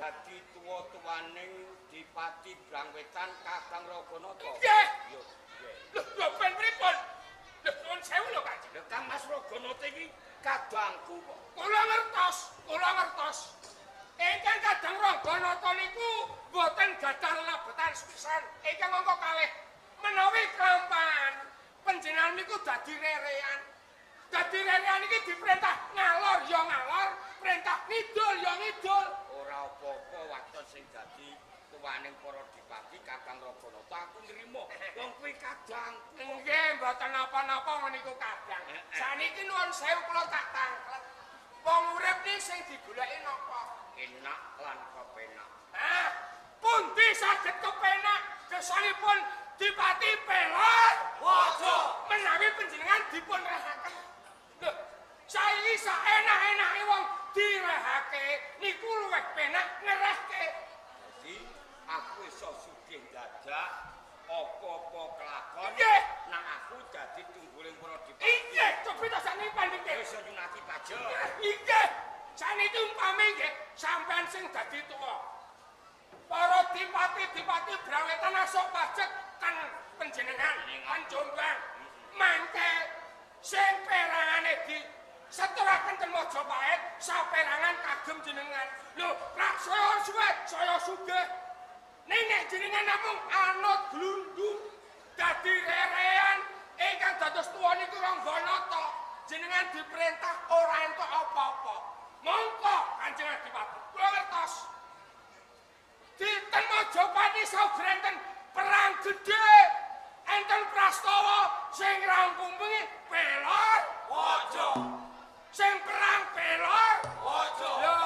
dadi tuwa-tuwaning Dipati Brangwetan Kakang Raganata. Nggih. Yo, nggih. Lho, lho ben pripun? Lho, nuwun sewu lho, Kanjeng. Lho Kang Mas Raganata iki kadangku kok. Kula ngertos, kula ngertos. Ingkang Kadang Raganata niku mboten gadah lelebetan sepisan. Ingkang angka kalih menawi kelampahan panjenengan niku dadi rerean. Dadi rerean iki diperintah ngalor ya ngalor, perintah ngidul ya ngidul. Ora apa-apa waton sing dadi tuwaning para dipati Kakang Raganata aku nrimo. Wong kuwi kadangku. Nggih, mboten napa-napa niku kadang. Saniki nuwun sewu kula tak tanglet. Wong urip niki sing digoleki napa? Enak lan kepenak. Ah, pundi saged kepenak gesanipun Dipati Pelor Waja. Menawi panjenengan dipun rehaken. Lho, saiki saenak-enake wong direhake niku luwih penak ngerehke. Dadi aku iso sugih dadak apa-apa kelakon. Nggih. Nang aku dadi tungguling para dipati. Inggih, cobi to sakniki pandhite. Iso nyunati pajak. Inggih. Sakniki umpami nggih sampean sing dadi tuwa. Para dipati-dipati Brawetan asok pajak ten panjenengan ten Jombang. Mangke sing perangane di seturaken ten Majapahit saperangan kagem jenengan. Lho, rak saya suwe, saya sugih. Ning nek jenengan namung anut glundung dadi rerean ingkang dados tuwa niku Rangganata, jenengan diperintah ora entuk apa-apa. Mongko Kanjeng Adipati, kula ngertos. Dinten Majapahit sauger enten perang gedhe, enten prastawa sing rampung bengi Pelor Waja. Sing perang Pelor Waja. Lho,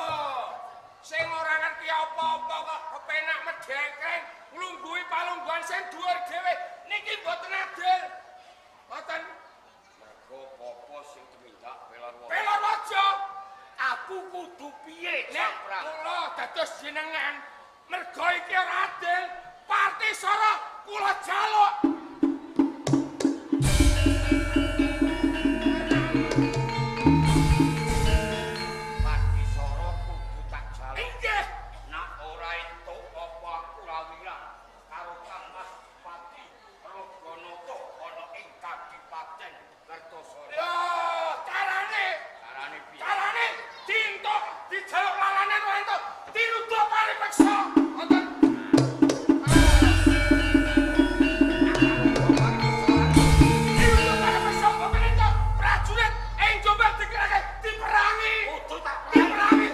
sing ora ngerti apa-apa kok kepenak medhekeng nglungguhi palungguhan sing dhuwur dhewe niki mboten adil. Mboten. Mergo apa sing tumindak Pelor Waja? Pelor Waja. Aku kudu piye Nek Jamprang? kula dados jenengan mergo iki ora adil, parti sora kula jaluk. Parti sora kudu tak jaluk. Inggih. Nak ora entuk apa aku lawirang karo Kang Mas Pati Raganata ana ing Kadipaten Kertasara. Lho, carane Carane piye? Carane dientuk dijaluk lalanan ora entuk diruda paripeksa. Wonten. Diruda paripeksa mboten entuk prajurit ing Jombang dikerahke diperangi. Kudu tak Diperangi.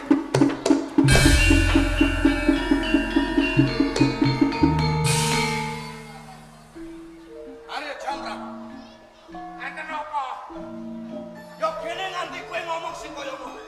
Arya Jamprang, Enten apa? yo kene nganti kowe ngomong sing kaya ngono.